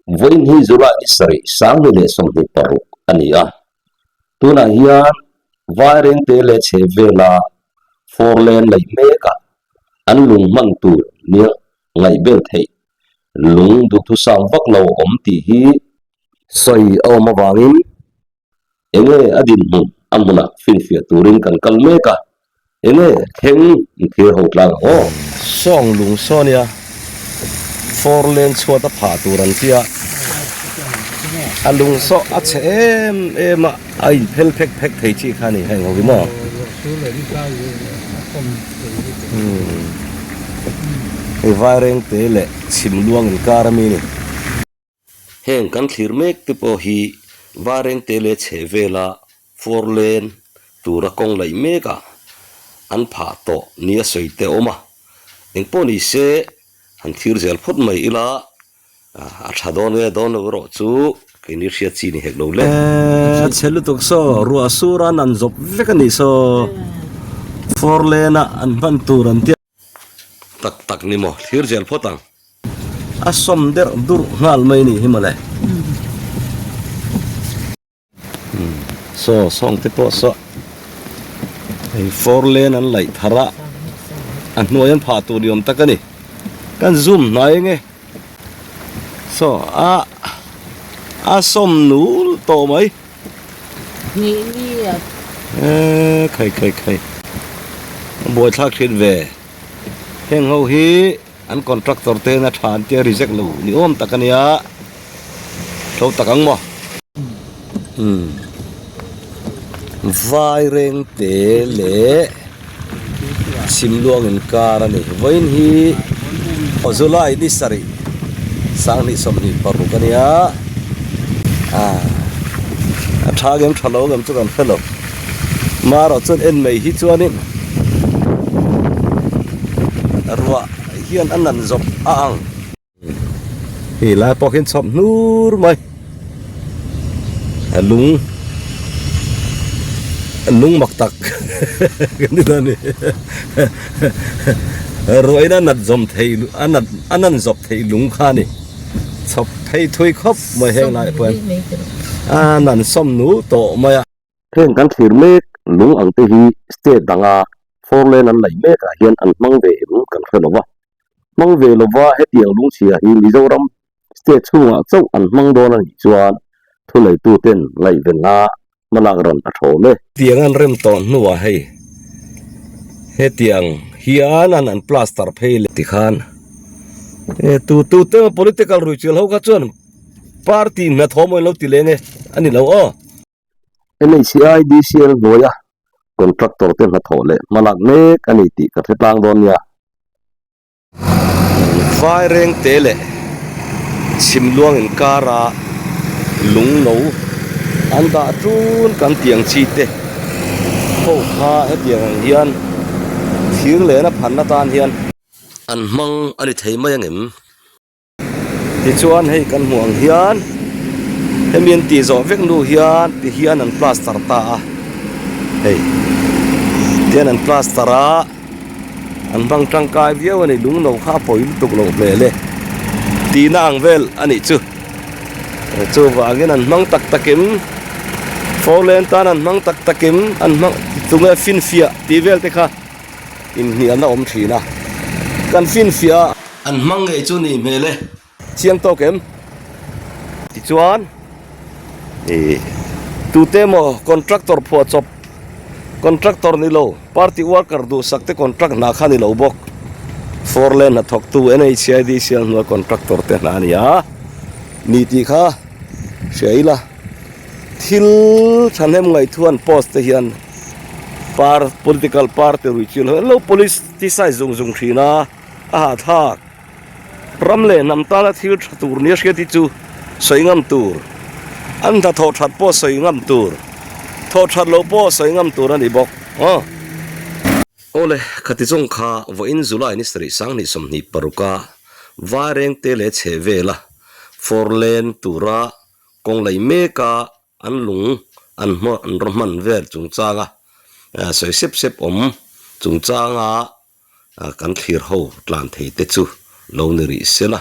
Vawiin hi July ni sarih 2026 a ni a, tunah hian Vairengte leh chhehvela four lane laih mekah an lung hman tur nia ngaihbel theih lung duhthusam vak lo awm tih hi sawi a awm avangin Enge a dinhmun a hmunah finfiah turin kan kal mek a, enge thleng i thlir ho tlang ang aw. Sawng lung saw nia, four lane chhuat a phah tur an tia, a lung saw a chhe em em a, a in phel phek phek thei chi kha a ni heng ho hi maw. Hei Vairengte leh Chhimluang inkar ami ni. Heng kan thlir mek te pawh hi Varengte leh chhehvela four lane tura kawng laih mekah an phah tawh nia sawi te a awm a. Engpawh ni se han thlir zel phawt mai ila a tha dawn nge dawn lo erawh chu keini hriat chi ni hek lo le. A chhe lutuk saw ruah sur an an zawp vek a nih saw four lane a an hman tur an tia. Tak tak ni maw thlir zel phawt ang. A sawm derh durh nghal mai ni hi mawle. Saw sawng te pawh saw hei four lane an laih thar a, a hnuai an phah tur ni awm tak a ni. Kan zoom hnai enge saw a a sawm nul tawh mai. Eee khai khai khai a buaithlak thin ve heng ho hi an contractor te hian a tha an tia reject lo ni awm tak a nia tho tak ang maw umm Vairengte leh Chhimluang inkar a ni vawiin hi July ni sarih 2026 a nia ah a tha ngem tha lo ngem chu kan hre lo marawh chuan en mai hi chuanin ruah hian a nan zawp a ang. Hei lai pawh khian chhawp hnur mai a lung a lung mak tak kan ti dawn a ni ruahin a nat zawm thei a nat a nan zawp theih lung kha a ni chhawp phei thui khawp mai heng lai pawh hian a nan sawm nul tawh mai a. Heng kan thlir mek lung ang te hi state danga four lane an laih mek ah hian an hmang ve em kan hre lo va. Hmang ve lova hetiang lungchhia hi Mizoram state chhungah chauh an hmang dawn a nih chuan thuleitu ten ngaihven a hmalak ran a thawm e. Tiang an rem tawh hnuah hei hetiang hian an an plaster phei leh tikhan e tu tu te political ruihchilh ho kha chuan party hnathawh maw in lo ti leng e a ni lo aw. NHIDCL hnuaia contractor te hnathawh leh hmalak mek a ni tih ka hre tlang dawn nia. Vairengte leh Chhimluang inkara lungno an dah tun kan tiang chi te ho kha hetiang ang hian thir lehna phanna tan hian an hmang a ni thei mai angem? Tichuan hei kan hmuh ang hian hemi an tih zawh vek hnu hian ti hian an plaster ta a hei tihian an plaster a an hmang tangkai viau a ni lung no kha a pawi lutuk loh hmel e tihna ang vel a nih chu chuvangin an hmang tak takin four lane tan an hmang tak takin an hmang tunge finfiah tih vel te kha. Inhnialna awm thin a, kan finfiah a. An hmang ngei chu ni hmel e. Chiang tawk em? Tichuan, ih, tute emaw contractor phuah chawp, contractor ni lo, party worker duhsak te contract hna kha ni lo bawk. Four lane hnathawktu NHID sial hnuai contractor te hna a ni a, ni tih kha hria ila. Thil thahnem ngaihtuan post te hian par political party rui chil ho an lo politicise zung zung thin a, a hahthlak. Ram leh hnam tana thil tha tur nia hriat hi chu sawi ngam tur, an hnathawh that pawh sawi ngam tur, thawh that loh pawh sawi ngam tur a ni bawk aw. Awle, khati zawng kha vawiin July ni sarih 2026 a Vairengte leh chhehvela four lane tura Kawng lei meka an lung an hma an raw hman vel chungchanga sawi sep sep awm chungchanga kan thlir ho tlan thei te chu lo ni rih se la.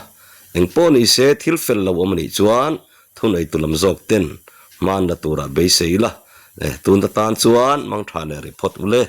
Engpawh ni se thil fel lo awm a nih chuan thuneitu lam zawk ten hmanna turah beisei ila. Tun atan chuan mangtha leh ri phawt ule.